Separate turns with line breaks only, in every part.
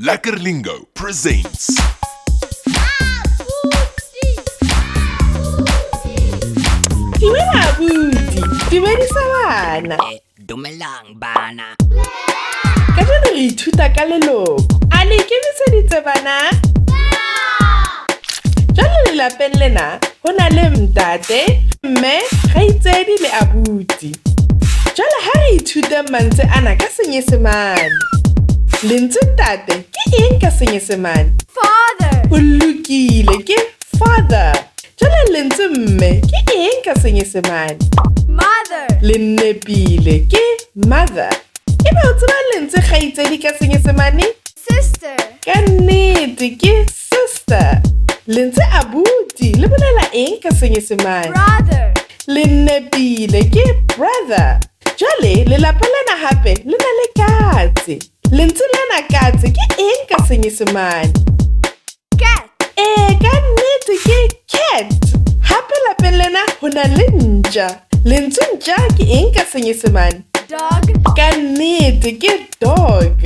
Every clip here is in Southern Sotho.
Lekker Lingo presents.
Dumela abuti, dumedisa bana.
Eh, dumelang bana.
Kajeno re ithuta ka leloko. A le ikemiseditse bana? Jwale lelapeng lena ho na le ntate, mme, kgaitsedi le abuti. Jwale ha re ithuteng mantswe ana ka Senyesemane. Lentswe ntate ke eng ka Senyesemane?
Father.
O lokile, ke father. Jwale lentswe mme ke eng ka Senyesemane?
Mother.
Le nepile, ke mother. Ebe o tseba lentswe kgaitsedi ka Senyesemane?
Sister.
Ka nnete ke sister. Lentswe abuti le bolela eng ka Senyesemane?
Brother.
Le nepile, ke brother. Jwale lelapa lena hape le na le katse. Lentswe lena katse ke eng ka Senyesemane?
Cat.
Ee, ka nnete ke cat. Hape lapeng lena ho na le ntja. Lentswe ntja ke eng ka Senyesemane?
Dog.
Ka nnete ke dog.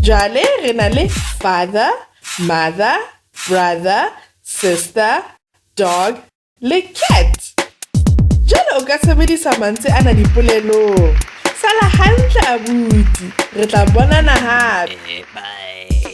Jwale re na le father, mother, brother, sister, dog le cat. Jwale o ka sebedisa mantswe ana dipolelong. Sala hantle abuti, re tla bonana hape.
Eh, bye.